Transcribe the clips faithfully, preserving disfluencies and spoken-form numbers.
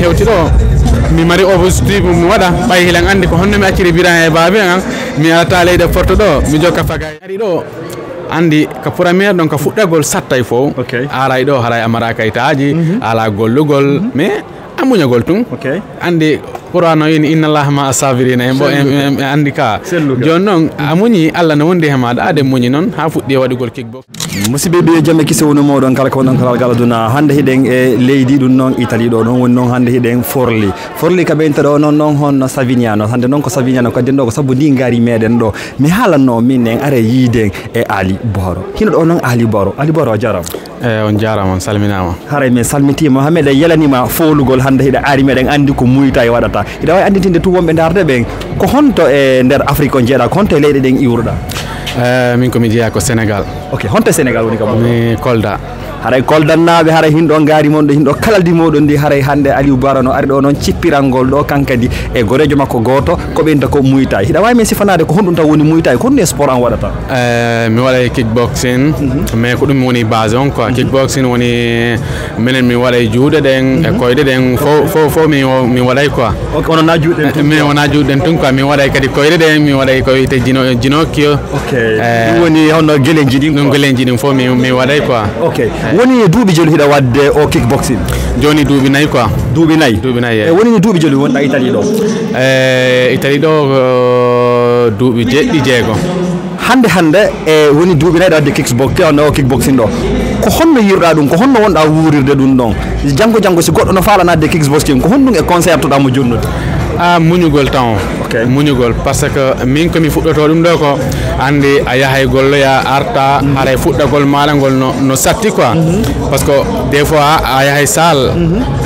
Hewti ɗo, mi mari objectif mi waɗa, ɓay hilan anndi ko honno mi acciri Birahim e Baabi an, mi alata leyɗe Porto ɗo, mi jokka fagay. Ari ɗo, anndi ka premier ɗon ka fuɗɗagol sattay fow. Ok. A aray ɗo, haray a mara kaytaaji, a ala gollugol, mais a muñagol tun. Ok. Anndi Qur'an o ini, "Inna Allaha ma'a sabirina." En bo, en, en, en anndi ka. Selluka. Jooni noon, a muñi, Allah no wondi he maaɗa, aade muñi noon, haa fuɗɗi e waɗugol kickbox. Musidɓe ɓe, jam e kise woni mooɗon kala ko wonɗon kala gal aduna. Hannde hiɗen e leydi ɗum noon Italie ɗo ɗon woni noon hannde hiɗen Forli. Forli ka ɓeynta ɗo noon noon honno Savignano. Hannde noon ko Savignano kadi ɗo ko sabu ndi ngaari meɗen ɗo. Mi haalanno min en are yiiden e Ali Boro. Hino ɗo noon Ali Boro. Ali Boro, a jarama. Eh, on jarama, on salminama. Haray min salmitima, ha meɗen yelanima foolugol hannde hiɗa ari meɗen andi ko muyta e waɗata. Hiɗa wawi anditinde tun wonɓe darde ɓen. Ko honto e nder Afrique on jeeɗa, ko honto e leyɗe ɗen iwruɗa? Eh, min ko mi jeeya ko Sénégal. Ok, honto e Sénégal woni kam? Mi Kolda. Haray Koldannaɓe, haray hinɗo ngaari mon ɗo, hinɗo kalaldi moɗon ndi, haray hannde Aliou Bara no ari ɗo noon cippirangol ɗo, kankadi e gorejo makko gooto, ko ɓeynta ko Muay Thai. Hiɗa wawi min sifanade ko honɗum taw woni Muay Thai, ko honɗum e sport an waɗata? Eh, mi waɗay kickboxing, mais ko ɗum woni base on quoi. Kickboxing woni minen mi waɗay juuɗe ɗen, e koyɗe ɗen, fo, fo, fo mi, mi waɗay quoi. Ok, onon na juuɗe ɗen tun mi quoi. Wona juuɗe ɗen tun quoi, mi waɗay kadi koyɗe ɗen, mi waɗay ko wiyete jino, jinokio. Ok. Eh. Ɗum woni hono gelenji ɗin quoi. Ɗum gelenji ɗin fof mi, mi waɗay quoi. Ok. Eh. Woni duuɓi jelu hiɗa wadde o kickboxing? Joni duuɓi nayi quoi. Duuɓi nayi? Duuɓi nayi, eh. E woni ni duuɓi jelu wonɗa Italie ɗo? Eh, Italie ɗo, ko duuɓi jeɗɗi, jeego. Hannde, hannde, e woni duuɓi nayi ɗo wadde kickbox-, on ɗo kickboxing ɗo. Ko honno yiiruɗa ɗum? Ko honno wonɗa wuurirde ɗum ɗon? Janngo, janngo, si goɗɗo no faala naatde kickboxing, ko honɗum e conseil artuɗa mo jonnude? A, muñugol taw. Ok. Muñugol, parce que min ko mi fuɗɗoto ɗum ɗo ko, anndi a yahay golloya, arta, haray fuɗɗagol maɗa ngol no, no satti quoi. Parce que des fois a yahay salle,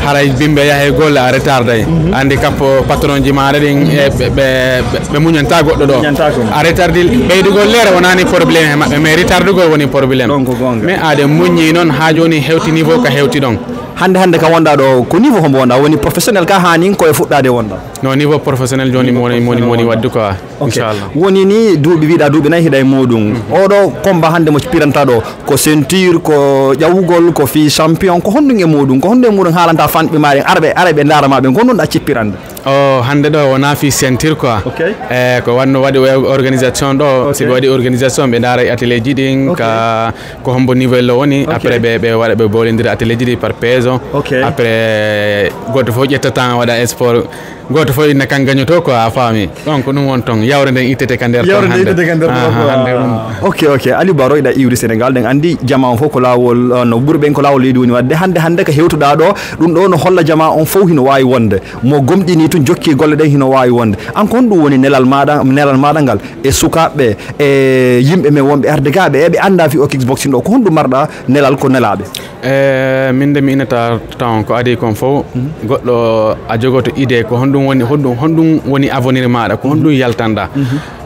haray bimɓe yahay golle, a retarday. Anndi kappo patron ji maɗa ɗin, e ɓe, ɓe, ɓe, ɓe muñanta goɗɗo ɗo. Muñanta ko. A retardi, ɓeydugol leere wonani problème he maɓɓe, mais retardugol woni problème. Ɗon ko goonga. Mais aade muññi noon haa jooni hewti niveau ka hewti ɗon. Hannde, hannde ka wonɗa ɗo, ko niveau hombo wonɗa? Woni professionnel ka, haa nin ko e fuɗɗade wonɗa? Non, niveau professionnel jooni mo woni, mo woni, mo woni wadde quoi. Ok. Inchallah. Woni ni duuɓi, wiɗa duuɓi nayi hiɗa e muɗum. Oɗo combat hannde mo piranta ɗo, ko ceinture, ko ƴawugol, ko fii champion, ko honɗum e muɗum? Ko honɗum e muɗum haalanta fanɓe maɗa, arɓe, arɓe ndaara ma ɓe, ko honɗum ɗa cippirande? O, hannde ɗo wona fii ceinture quoi. Ok. E, ko wanno waɗi o-, organisation ɗo, si ɓe waɗi organisation ɓe ndaara e atelier ji ɗin, ka ko hombo niveau lo woni, après ɓe, ɓe waɗa, ɓe bowlindira atelier ji ɗi par peso. Ok. Après, goto fof ƴetta temps waɗa sport. Gooto fof inna kan gañoto quoi, a faami. Donc ɗum won toon, yawre nden ittete ka nder toon. Yawre nden ittete ka nder toon. Aha, hannde ɗum. Ok, ok. Aliou Baro, iɗa iwri Sénégal, ɗen anndi jama on fof ko laawol, uh, no ɓuri ɓen ko laawol leydi woni waɗde. Hannde, hannde ko hewtuɗaa ɗo, ɗum ɗo no holla jama on fof hino waawi wonde. Mo gomɗini tun jokki golle ɗen hino waawi wonde. An ko honɗum woni nelal maɗa, nelal maɗa ngal e sukaaɓe, e yimɓe men wonɓe arde ga ɓe, eɓe annda fi o kickboxing ɗo, ko honɗum marɗa nelal ko nelaaɓe? E, min de mi innata tawon ko adii kon fof, goɗɗo a jogoto idée ko honɗum woni, honɗum, honɗum woni avenir maɗa, ko honɗum yaltanɗa.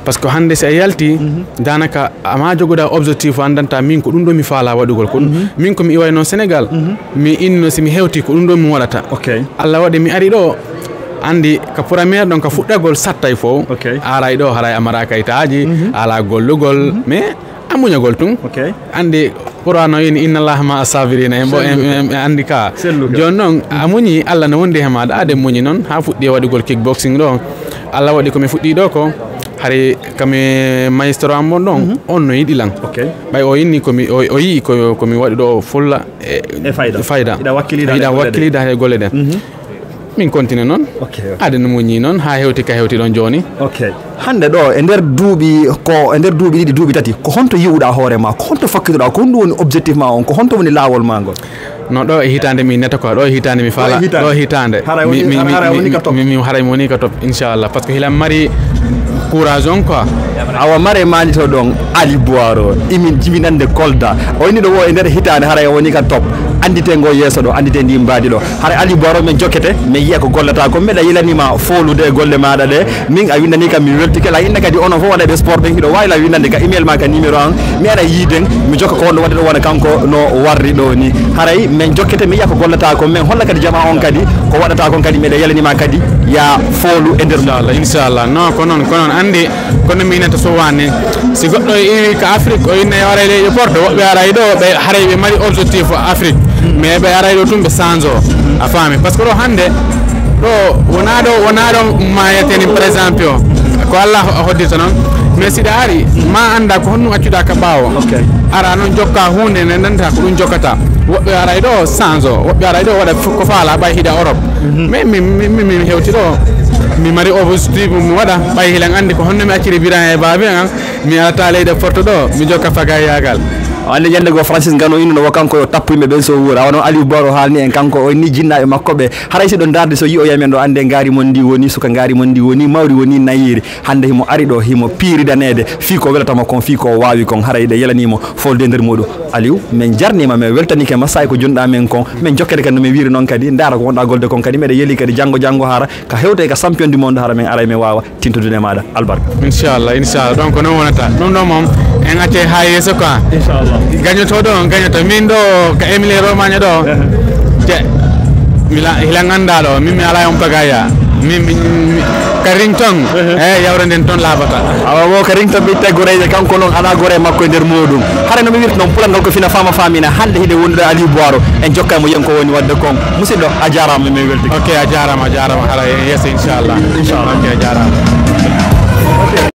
Parce que hannde si a yalti, danaka ama jogoɗa objectif, anndanta min ko ɗum ɗo mi faala waɗugol. Ko min ko mi iway noon Sénégal, mi inno si mi hewti ko ɗum ɗo mi waɗata. Ok. Allah waɗi mi ari ɗo, anndi ka première ɗon ka fuɗɗagol sattay fof, ok, a aray ɗo haray a mara kaytaaji, a ala gollugol, mais a muñagol tun. Ok. Anndi Qur'an o ini, "Inna Allaha ma'a sabirina." En bo, en, en, en anndi ka. Selluka. Jooni noon, a muñi, Allah no wondi he maaɗa, aade muñi noon, haa fuɗɗi e waɗugol kickboxing ɗo. Allah waɗi ko mi fuɗɗi ɗo ko, hari kami maestro am on ɗon, on no yiɗi lan. Ok. Ɓay o inni ko mi, o, o yi'i ko, ko mi waɗi ɗo fulla e, e fayda. Fayda. Hiɗa wakkilida hiɗa wakkilida he golle ɗen. Min continue noon. Ok, ok. Aade no muññi noon haa hewti ka hewti ɗon jooni. Ok. Hannde ɗo, e nder duuɓi, ko e nder duuɓi ɗiɗi, duuɓi tati, ko honto yi'uɗaa hoore ma? Ko honto fakkitoɗaa? Ko honɗum woni objectif ma on? Ko honto woni laawol ma ngol? No, ɗo e hitaande mi neta quoi, ɗo e hitaande mi faala, ɗo e hitaande. Ɗo e hitaande. Haray mi, woni, mi, mi, haray woni ka top. Mi, mi, haray mi woni ka top, inchallah. Parce que hilan mari courage on quoi. Awa mare mani to ɗon, Ali Boiro, imin jibinande Kolda. O ini ɗo wo e nder hitaande, haray o woni ka top. Andite ngo yeeso ɗo, andite ndi mbaadi ɗo. Haray Ali Boiro, min jokkete, min yiya ko gollata ko. Mbeɗa yilanima foolude e golle maɗa ɗe. Min a windani kam, mi weltike. La inna kadi onon fof wonɓe sport ɓen, hiɗo wawi la windande ka email ma, ka numéro an. Mi ara yiiden, mi jokka ko honɗo waɗde ɗo wona kanko no warri ɗo ni. Haray min jokkete, mi yiya ko gollata ko. Min holla kadi jama on kadi, ko waɗata kon kadi, mbeɗa yalanima kadi. ya foolu e nder. Inchallah, inchallah. Non, ko noon, ko noon. Anndi, kono mi inata so waani. Si goɗɗo iwi ka Afrique, o inna yo aray leyɗe porte, woɓɓe aray ɗo, ɓe haray ɓe mari objectif Afrique. Mais ɓe aray ɗo tun ɓe change o. A faami? Parce que ɗo hannde, ɗo wonaa ɗo, wonaa ɗo maayateni, par exemple, o. Ko Allah o hoddita noon. Mais si ɗa ari, ma annda ko honɗum accuɗa ka ɓaawo. Ok. Ara noon jokka huunde nde nanta ko ɗum jokkata. Woɓɓe aray ɗo change o, woɓɓe aray ɗo waɗa fu-, ko faala ɓay hiɗa Europe. Mais min, min, min, min hewti ɗo. Mi mari objectif mi waɗa, ɓay hiɗen anndi ko honno mi acciri Birahim e baabi an, mi alata leyɗe porte ɗo, mi jokka fagayagal. O anndi ñande goo Francis Ngannou innuno wo kanko yo tappu yimɓe ɓen so wuura. Awa noon Aliou Baro haalni en kanko o inni jinnaaɓe makko ɓe. Haray si ɗo ndaarde so yi'oyay men ɗo annde ngaari mon ndi woni, suka ngaari mon ndi woni, mawri woni nayiiri. Hannde himo ari ɗo, himo piiridaneede. Fii ko welata mo kon, fii ko waawi kon, haray ɗe yelanii mo folde nder muɗum. Aliou, min jarniima, min weltaniike ma, saay ko jonɗaa min kon. Min jokkete kadi no min wiiri noon kadi, ndaara ko wonɗaa golde kon kadi, meɗen yeli kadi janngo, janngo hara, ka hewta e ka champion du monde hara, min aray min waawa tintude e maaɗa. Albarka. Inchallah, inchallah. Donc, noon wonata. Ɗum ɗo moom, en accay haa yeeso quoi. Inchallah. Gañotooɗo on gañoto. Min ɗo ka Emilie Romagna ɗo, te, mi la-, hila nganndaa ɗo, min mi alaa on pagaya. Min, min, min, ka ring ton, eh, yawre nden ton laaɓata. Awa mo ka ring ton ɓitte Goreyde, kanko noon alaa gore makko e nder muɗum. Hara no mi wirta noon, pulangal ko fina faama faamina. Hannde hiɗen wondude Aliou Boiro, en jokka mo yen ko woni waɗde kon. Musidɗo, a jaaraama, min welti. Ok, a jaaraama, a jaaraama. Hara en yeeso, inchallah. Inchallah. Ok, a jaaraama.